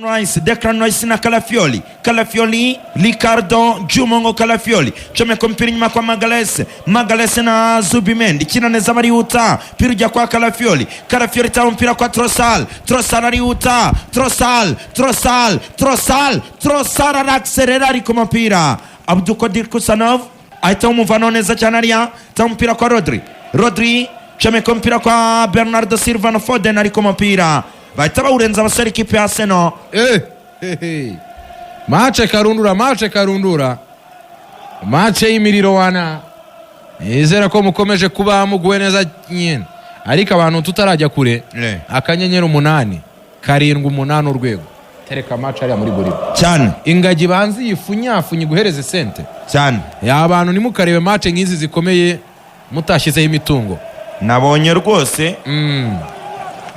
Rice, Declan Rice na Calafioli. Calafioli, Ricardo Jumongo Calafioli. Comeka umupira inyuma kwa Magalhaes. Magalhaes na Zubimendi. Kina neza barihuta. Mpira ujya kwa Calafioli. Calafioli itanga umupira kwa Trossard. Trossard arihuta. Trossard, Trossard, Trossard, Trossard araakserera ariko umupira. Abdukodir Khusanov ahita awumuvanaho neza cyane ariya. Itanga umupira kwa Rodri. Rodri comeka umupira kwa Bernardo Silva na Foden, ariko umupira bahita bawurenza abasore ikipe ya Arsenal. Eh, eh, eh. Match karundura, match karundura, match y'imiriro wana. Nizera ko mukomeje kuba muguwe neza nyine, ariko abantu tutarajya kure, *878# tereka match hariya muri Gorilla. Cyane. Ingagi banzi yifunyafunye guhereza sente. Cyane. Ya abantu, ntimukarebe match nk'izi zikomeye mutashyizeho imitungo. Nabonye rwose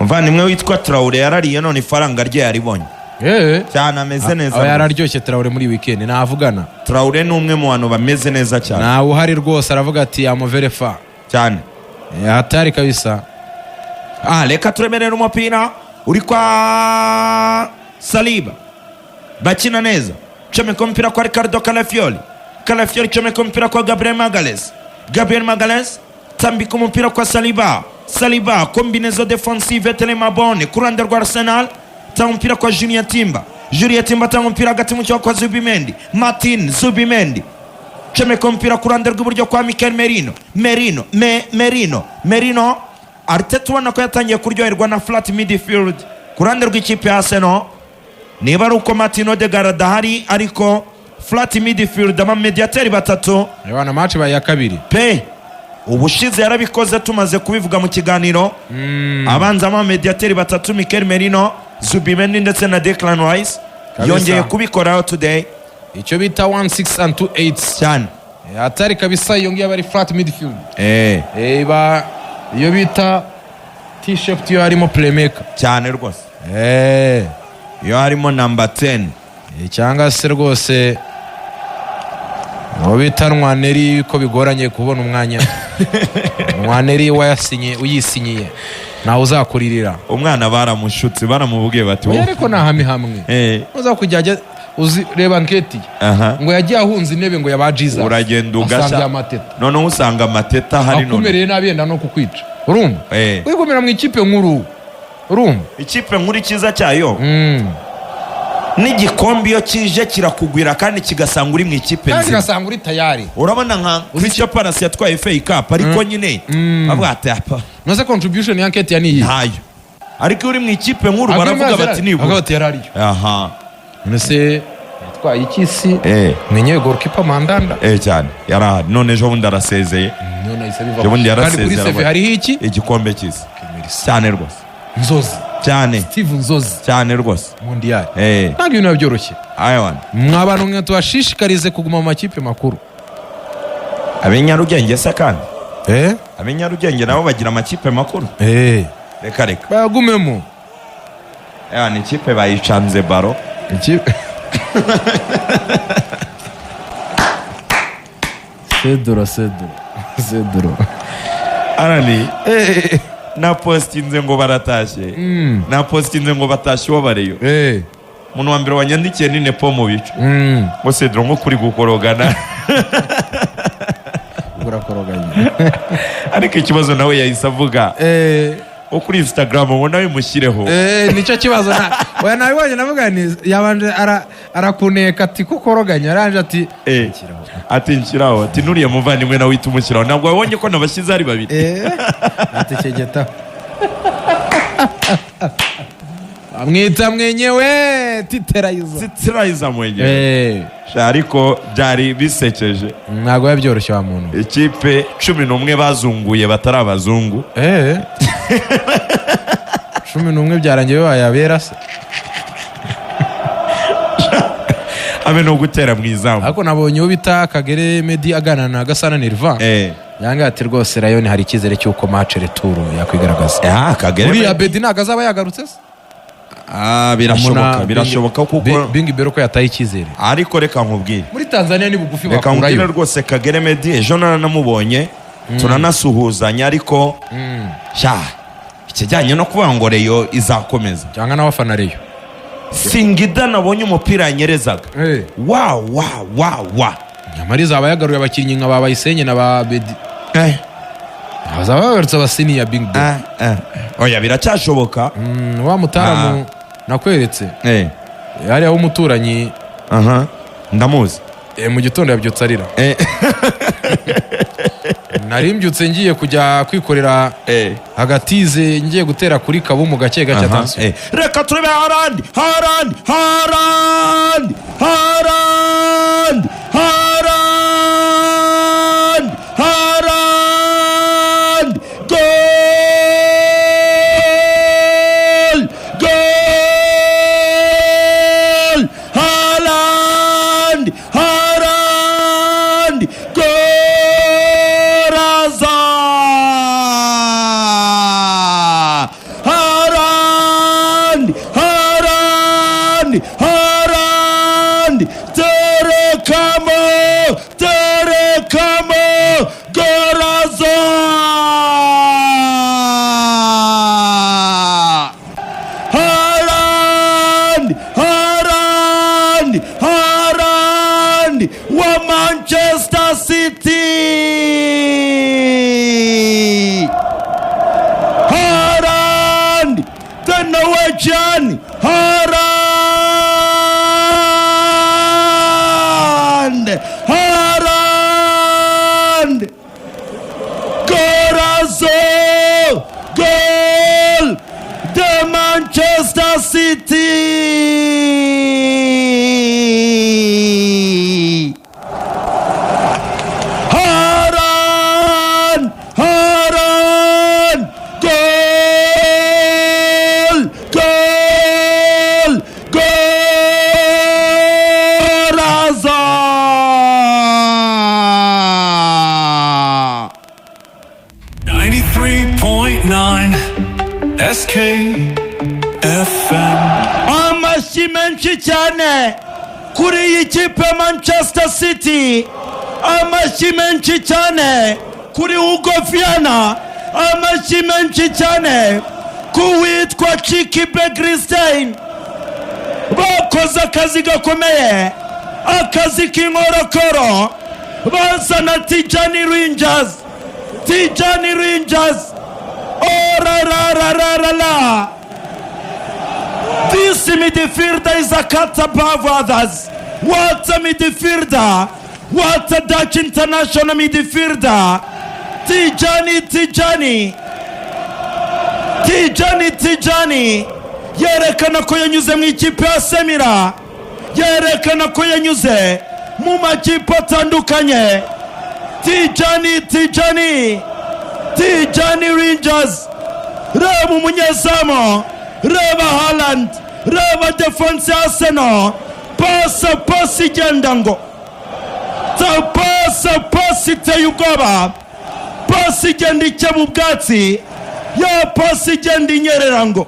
umuvandimwe witwa Traore yarariye, none ifaranga rye yaribonye. Cyane, ameze neza. Aba yararyoshye Traore muri weekend navugana. Traore ni umwe mu bantu bameze neza cyane. Ntawe uhari rwose, aravuga ati amuvere fa. Cyane. Hatari kabisa. Ah, reka turemerere umupira uri kwa Saliba, bakina neza, comeka umupira kwa Ricardo Calafioli. Calafioli comeka umupira kwa Gabriel Magalhaes. Gabriel Magalhaes tambika umupira kwa Saliba. Saliba, combinaison défensive telemabone ku ruhande rwa Arsenal, tanga umupira kwa Junior Timber. Junior Timber tanga umupira hagati mu kibuga kwa Zubimendi. Martin Zubimendi comeka umupira ku ruhande rw'iburyo kwa Mikel Merino. Merino, Merino, Merino. Arteta ubona ko yatangiye kuryoherwa na flat midfield ku ruhande rw'ikipe ya Arsenal. Niba ari uko Martin Odegaard adahari, ariko flat midfield, amamediateri batatu. Abana, match baye ya kabiri. Pe, ubushize yarabikoze, tumaze kubivuga mu kiganiro, abanzamo amamediateri batatu, Mikel Merino, Zubimendi ndetse na Declan Rice. Kabisa. Yongeye kubikoraho today. Icyo bita 1 6 and 2 8. Cyane. Hatari kabisa, iyo ngiyo aba ari flat midfield. Iba iyo bita T-shaped iyo harimo playmaker. Cyane rwose. Iyo harimo number 10. Cyangwa se rwose uwo bita Nwaneri, ko bigoranye kubona umwanya. Nwaneri wayasinye, uyisinyiye, ntawe uzakuririra. Umwana baramushutse, baramubwiye bati Oya, ariko ni ahame hamwe uza kujya ajya uzi reba nketi ngo yagiye ahunze intebe ngo yaba Jesus. Uragenda asanga ugasha amateta. Noneho usanga amateta ahari none. Akumereye nabi, yenda no kukwica, urumva? Wigumira mu ikipe nkuru, urumva? Ikipe nkuru, icyiza cyayo n'igikombe iyo kije kirakugwira kandi kigasanga uri mu ikipe kandi nzima. ugasanga uri tayari. Urabona nka Crystal Palace yatwaye FA Cup, ariko nyine bavuga ati apa. Nose contribution ya Nketiah ni iyi? Ntayo, ariko iyo uri mu ikipe nkuru baravuga bati Baravuga nibura bati yarariyo. Aha. None se yatwaye iki si mwenyewe goalkeeper Mandanda? Eh, cyane, yarahari, none ejo bundi arasezeye. None ahise bivaho. Ejo bundi Kandi kuri yarasezeye. CV hariho iki? Igikombe cy'isi, cyane rwose. Nzozi. Cyane. Steve Nzozi. Cyane rwose. Mondial. Ntabwo ibintu biba byoroshye. Ayiwana. Mwa bantu mwe, tubashishikarize kuguma mu makipe makuru. Ab'inyarugenge se kandi? Ab'inyarugenge nabo bagira amakipe makuru? Reka reka. Bayagumemo. Ewana, ikipe bayicanze baro. Ikipe Cedro, Cedro, Cedro. Arani napositinze ngo baratashye, napositinze ngo batashye uwo bareyo. Umuntu wa mbere wanyandikiye ni Nepo mu bicu ngo Cedro ngo kuri gukorogana. Urakoroganye. Ariko ikibazo nawe yahise avuga wo kuri Instagram ngo nawe mushyireho. Nicyo kibazo na oya, nabibonye, navuga ni yabanje arakuneka ati kukoroganya, aranje ati nshyiraho. Ati nshyiraho, ati nuriya muvandimwe nawe uhita umushyiraho, ntabwo wabonye ko nabashyize ari babiri? Ati kegeta amwita mwenyewe titerayiza. Titirayiza mwenyewe. Sha, ariko byari bisekeje. Ntabwo biba byoroshye wa muntu. Ikipe 11 bazunguye batari abazungu. 11 byarangiye bibaye abera se. Habe no gutera mu izamu. Ariko nabonye uwo bita Kagere Medi aganana na Gasana Nirva, yanga ati rwose Rayon hari icyizere cy'uko match retour yakwigaragaza. Ah, Kagere. Uriya Bedi ntabwo azaba yagarutse se? Ah, birashoboka. Birashoboka kuko Bingi Bero ko yataye icyizere. Ariko reka nkubwire. Muri Tanzania ni bugufi. Reka nkubwire. Bakurayo. Rwose Kagere Medi ejo naranamubonye, turanasuhuzanya, ariko sha, ikijyanye no kuvuga ngo Rayon izakomeza Cyangwa n'abafana Rayon. Singida nabonye umupira yanyerezaga. Wa wa wa wa. Nyamara izaba yagaruye abakinnyi nka ba Bayisenye na ba Bedi. Bazaba bagarutse abasiniya Big Boy. Oya, biracyashoboka. Wa mutaramu nakweretse hariya w'umuturanyi. Aha, ndamuzi. Mu gitondo yabyutse arira. Nari mbyutse ngiye kujya kwikorera agatize, ngiye gutera kuri Kabumu gake gake. Aha, Attention. Reka turebe Haaland, Haaland, Haaland, Haaland, Haaland, Haaland! Goal! Goal! Haaland! Haaland! Goraza! Haaland! Haaland! Haaland! Terekamo! Terekamo! Goraza! Haaland! Haaland! Haaland! Wa Manchester City! Haaland! The Norwegian! Haaland! Haaland! Corazon! Goal! The Manchester City! Haaland! Haaland! Goal! Goal! Goraza! 93.9 SKFM. Amashyi menshi cyane kuri iyi kipe ya Manchester City, amashyi menshi cyane kuri Hugo Viana, amashyi menshi cyane ku witwa Txiki Begiristain. Bakoze akazi gakomeye, akazi k'inkorokoro, bazana Tijjani Reijnders, Tijjani Reijnders, orararararara. This midfielder is a cut above others. What a midfielder! What a Dutch international midfielder! Tijjani, Tijjani, Tijjani, Tijjani yerekana ko yanyuze mu ikipe ya Semira, yerekana ko yanyuze mu makipe atandukanye. Tijjani, Tijjani, Tijjani Reijnders, reba umunyezamu, reba Haaland, reba defense ya Arsenal, pasa, pasi igenda ngo ta, pasa, pasi iteye ubwoba, pasi igenda ikeba ubwatsi, ya pasi igenda inyerera ngo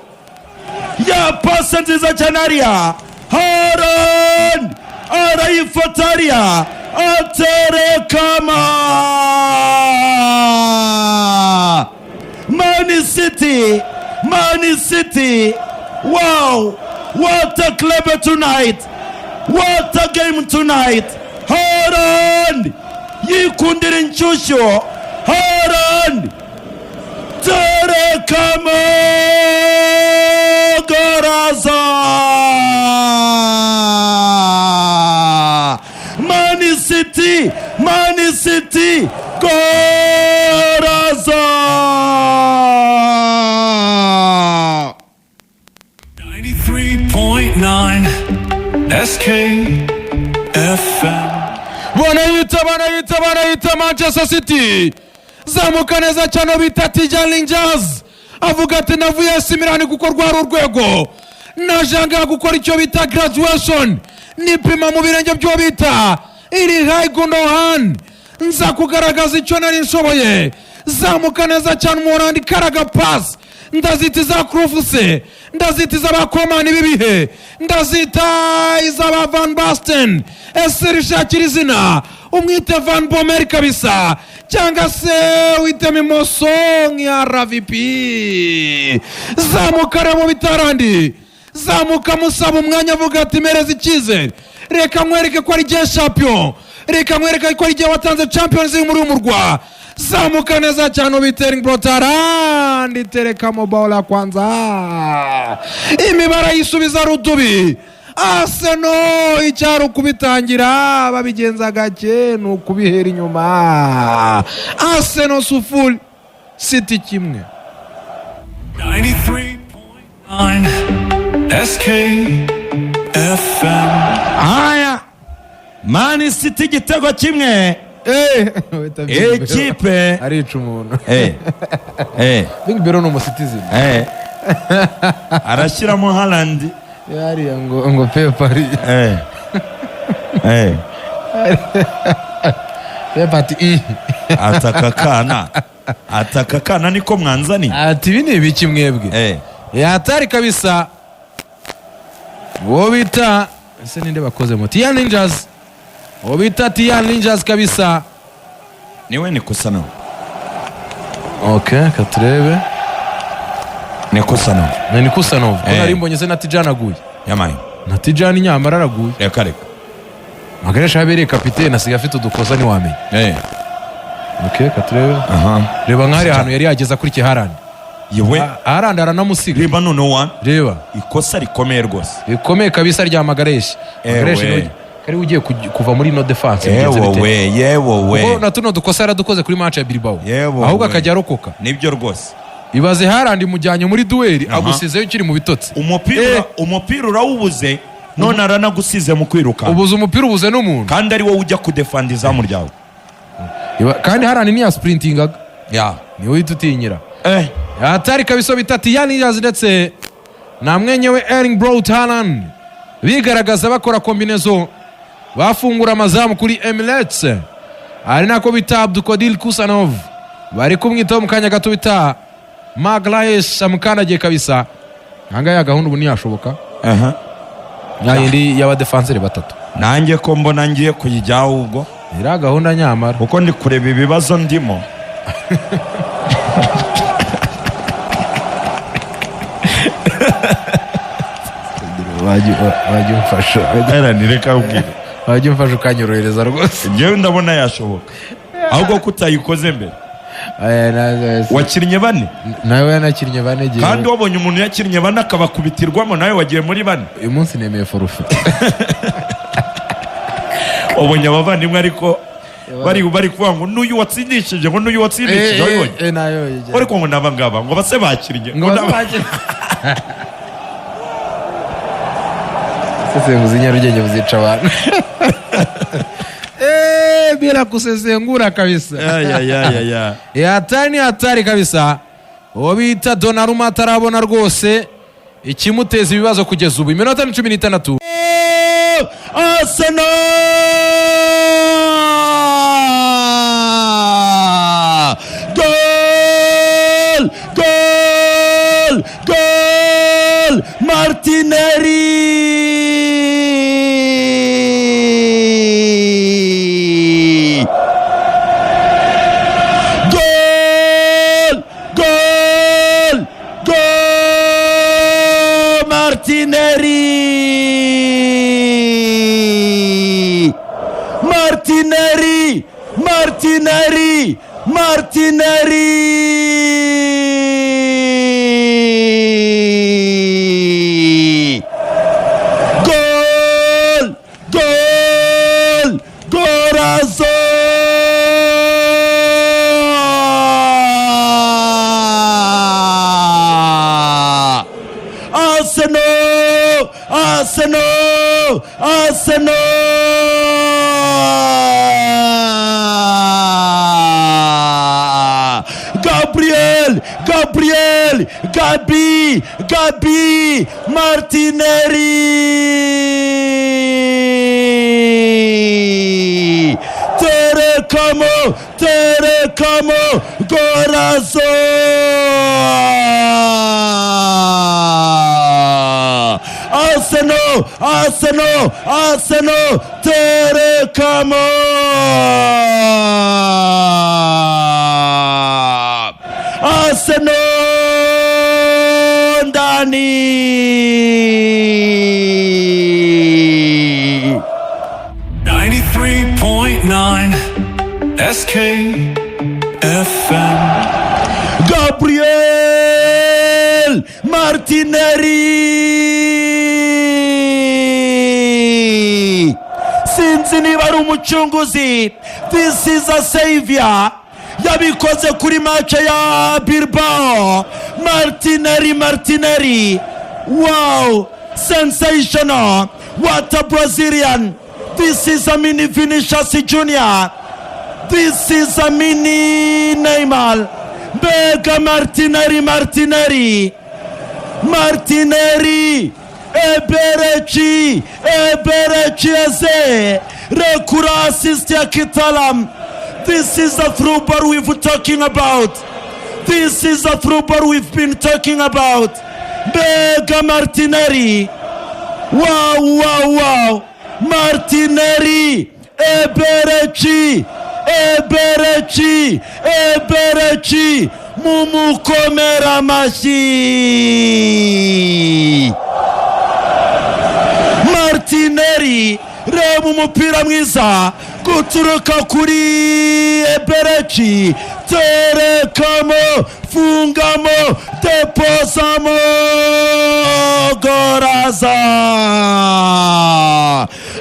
ya pasi nziza cyane hariya. Haaland arayifata hariya, aterekama. Man City, Man City, wow, what a club tonight, what a game tonight. Haaland yikundira inshyushyu, Haaland terekamo goraza. Man City, Man City, goraza. 93.9 SKFM. Banayita, banayita, banayita Manchester City. Zamuka neza cyane, bita Tijjani Reijnders, avuga ati: "Navuye AC Milan kuko rwari urwego, naje ngaha gukora icyo bita graduation, nipima mu birenge by'uwo bita Ilkay Gundogan, nza kugaragaza icyo nari nshoboye." Zamuka neza cyane umuholandi, karaga pasi, ndazita iza Cruyff, ndazita iz'abakomani b'ibihe, ndazita iz'aba Van Basten, ese rishakira izina umwite Van Bommel kabisa, cyangwa se witema imoso nka RVP. Zamuka rero mu bitarandi. Zamuka musaba umwanya, avuga ati: "Mereza icyizere, reka nkwereke ko ari igihe champion, reka nkwereke ko ari igihe watanze Champions muri uyu murwa." Zamuka neza cyane, bita Erling Braut Haaland, iterekamo bao la kwanza, imibare ayisubiza rudubi. Arsenal icyari ukubitangira babigenza gake, ni ukubihera inyuma. Arsenal 0, City 1. 93.9 SK FM. Haya, Man City igitego kimwe, ekipe arica umuntu. Eh. Big Bero ni umucitizen. Arashyiramo Haaland. Yariya ngo Pep ari Eh. Pep ati "Ih." Ataka kana, ataka kana, niko mwanzani. Ati: "Ibi ni ibiki mwebwe?" Yatari kabisa. Uwo bita ese ninde bakozemo? Tijjani Reijnders, uwo bita Tijjani Reijnders kabisa. Niwe, ni Khusanov. Ok, katurebe. Ni Khusanov. Ni Khusanov ko nari mbonye se na Tijjani aguye. Yamaye. Na Tijjani nyamara araguye. Reka reka. Magalhães yabereye kapitene, asigaye afite udukosa, ntiwamenya. Ok, katurebe. Aha. Reba nk'ahari ahantu yari yageze akurikiye Haaland. Yewe. Haaland aranamusiga. Reba noneho wa Reba. ikosa rikomeye rwose. Rikomeye kabisa rya Magalhães. Magalhães Ewe. kari ugiye kuva muri no defense, bigenze bite? Yewe, yewe. Kuko na tuno dukosa yaradukoze kuri match ya Bilbao, Yewe. ahubwo akajya arokoka. Nibyo rwose. Ibaze Haaland mujyanye muri duel, agusizeyo ukiri mu bitotsi. Umupira umupira urawubuze, none aranagusize mu kwiruka. Ubuze umupira, ubuze n'umuntu. Kandi ari wowe ujya kudefanda izamu ryawe. Kandi Haaland ntiyaspurintingaga, ya niwe uhita utinyira. Hatari kabisa, bita Tijjani Reijnders ndetse na mwenyewe Erling Braut Haaland bigaragaza, bakora combinaison, bafungura amazamu kuri Emirates, ari nako bita Abdukodir Khusanov bari kumwitaho mu kanya gato, bita Magalhães amukandagiye kabisa. Ahangaha ya gahunda ubu ntiyashoboka, ya yindi y'abadefanseri batatu. Nanjye ko mbona ngiye kuyijyaho ubwo. Iriya gahunda nyamara. Kuko ndi kureba ibibazo ndimo. Wajya umfasha. Reka ubwire. Wajya umfasha ukanyorohereza rwose. Njyewe ndabona yashoboka, ahubwo ko utayikoze mbere. Aya, Wakinnye bane. Nawe yanakinnye bane gihe. Kandi wabonye umuntu yakinnye bane akabakubitirwamo, nawe wagiye muri bane. Uyu munsi nemeye forfait. Wabonye abavandimwe ariko bari kuvuga ngo n'uyu watsindishije, ngo n'uyu watsindishije, wabibonye? Nayo. Ariko ngo n'aba ngaba ngo base bakinnye. Ngo bazakire. Sesenguzi Nyarugenge buzica abantu. Bila kusesengura kabisa. Ya ya ya ya. Hatari, ni hatari kabisa. Uwo bita Donnarumma atarabona rwose ikimuteza ibibazo kugeza ubu. Iminota ni 16. Arsenal! Gol! Gol! Gol! Martinelli! Gol! Gol! Gol! Martinelli! Martinelli! Martinelli! Martinelli! Gol! Gol! Corazon! Arsenal! Arsenal! Arsenal! Gabriel! Gabriel! Gabi! Gabi! Martinelli! Terekamo! Terekamo! Corazon! Arsenal! Arsenal! Arsenal! Terekamo! Arsenal ndani! 93.9 SK FM. Gabriel Martinelli, sinzi niba ari umucunguzi, this is a savior. Yabikoze kuri match ya Bilbao. Martinelli, Martinelli, wow, sensational! What a Brazilian! This is a mini Vinicius Junior, this is a mini Neymar. Mbega Martinelli, Martinelli, Martinelli! Eberechi, Eberechi Eze, rekura assist ya kitalam. This is the through ball we've talking about, this is the through ball we've been talking about. Mbega Martinelli! Wow, wow, wow! Martinelli, Eberechi, Eberechi, Eberechi, mumukomera amashyi! Martinelli, reba umupira mwiza guturuka kuri Eberechi, terekamo, fungamo, deposamo, goraza!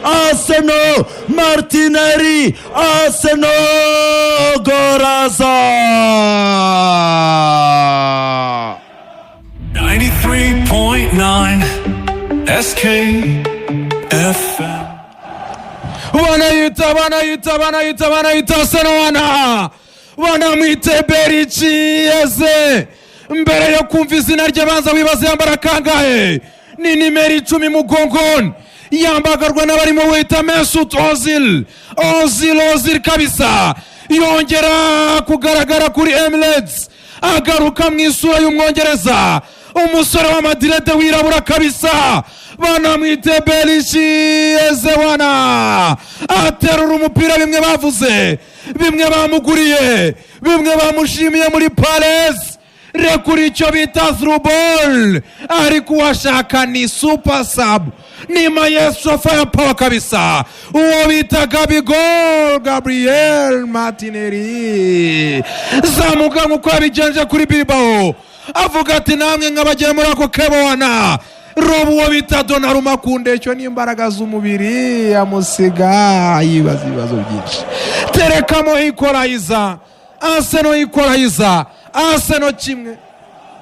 Arsenal, Martinelli, Arsenal, goraza! 93.9 SK FM. Banayita, banayita, banayita, banayita Arsenal wana, banamwite Eberechi Eze. Mbere yo kumva izina rye, banza wibaze yambara kangahe. Ni nimero 10 mugongoni, yambagarwa n'abarimo wita Mesut Ozil. Ozil, Ozil kabisa, yongera kugaragara kuri Emirates, agaruka mu isura y'umwongereza, umusore w'amadirede wirabura kabisa, banamwite Eberechi Eze wana. Aterura umupira, bimwe bavuze, bimwe bamuguriye, bimwe bamushimiye muri Palace. Rekura icyo bita through ball, ariko uwashaka ni super sub, ni maestro fire power kabisa, uwo bita Gabigol Gabriel Martinelli. Zamuka nk'uko yabigenje kuri Bilbao, avuga ati namwe nk'abagiye muri ako kebo wana. Roba uwo bita Donnarumma ku ndeshyo n'imbaraga z'umubiri, amusiga yibaza ibibazo byinshi. Terekamo equalizer, Arsenal equalizer! Arsenal 1,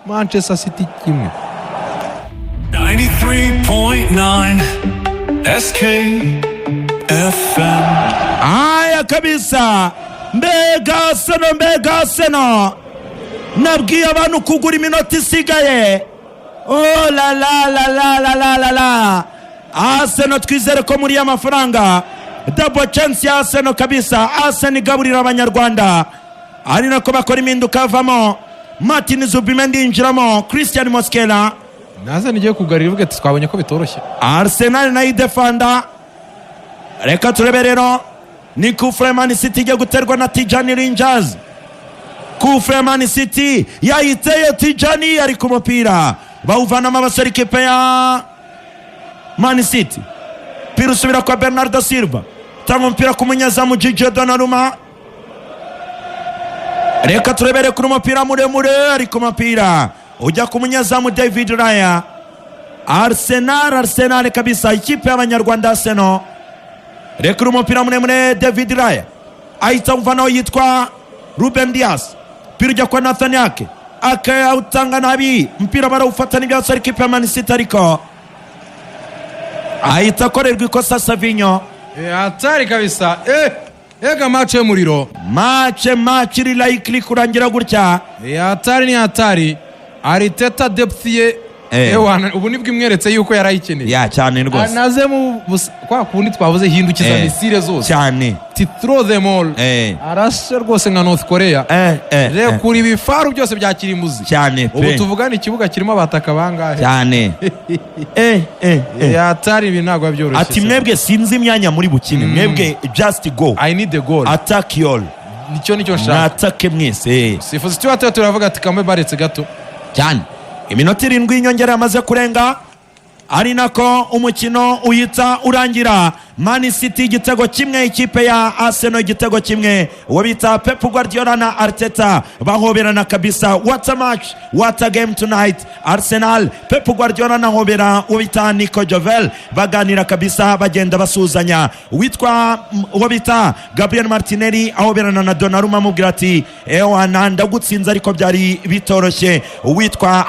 Manchester City 1. 93.9 SK FM. Aya kabisa, mbega Arsenal, mbega Arsenal! Nabwiye abantu kugura iminota isigaye. Oh la la la la la la la la! Arsenal, twizere ko muri ya mafaranga, double chance ya Arsenal kabisa. Arsenal igaburira abanyarwanda, ari nako bakora impinduka, avamo Martin Zubimendi, yinjiramo Christian Mosquera. Naze nigiye kugarira, ivuga ati twabonye ko bitoroshye. Arsenal nayo idefanda. Reka turebe rero, ni kufure Man City igiye guterwa na Tijjani Reijnders. Kufure Man City yayiteye, Tijjani ari ku mupira, bawuvanamo abasore ikipe ya Man City. Umupira usubira kwa Bernardo Silva, tanga umupira ku munyezamu Gigio Donnarumma. Reka turebere kuri umupira muremure, ariko umupira ujya ku munyezamu David Raya. Arsenal, Arsenal kabisa, ikipe y'abanyarwanda Arsenal. Rekura umupira muremure, David Raya ahita awuvanaho yitwa Ruben Dias. Umupira ujya kwa Nathan Ake, akawutanga nabi, umupira barawufata n'ibyatsi ikipe ya Man City, ariko ahita akorerwa ikosa Savinho. Hatari kabisa, ega match y'umuriro. Match, match iri likely kurangira gutya. Hatari, ni hatari. Arteta depth ye, ewana, ubu nibwo imweretse yuko yarayikeneye. Ya, cyane rwose. Anaze mu kwa kundi twavuze, hindukiza misile zose, ti throw them all. Arashe rwose nka North Korea, rekura ibifaru byose bya kirimbuzi. Cyane Ubu pe. tuvugana ikibuga kirimo abataka bangahe? Cyane. Hatari, ibi ntabwo biba byoroshye. Ati mwebwe sinzi imyanya muri bukine, mwebwe just go. I need the goal. Attack y'all. Nicyo nshaka. Mwatake mwese. Sifuzi Stuart turavuga ati kambe baretse gato. Cyane, iminota 7 y'inyongera yamaze kurenga. Ari nako umukino uhita urangira, Man City igitego kimwe, ikipe ya Arsenal igitego kimwe. Uwo bita Pep Guardiola na Arteta bahoberana kabisa. What a match, what a game tonight. Arsenal, Pep Guardiola nahobera uwo bita Nico Jovel, baganira kabisa, bagenda basuhuzanya. Uwitwa uwo bita Gabriel Martinelli ahoberana na Donnarumma, amubwira ati: "Ewana, ndagutsinze ariko byari bitoroshye." Uwitwa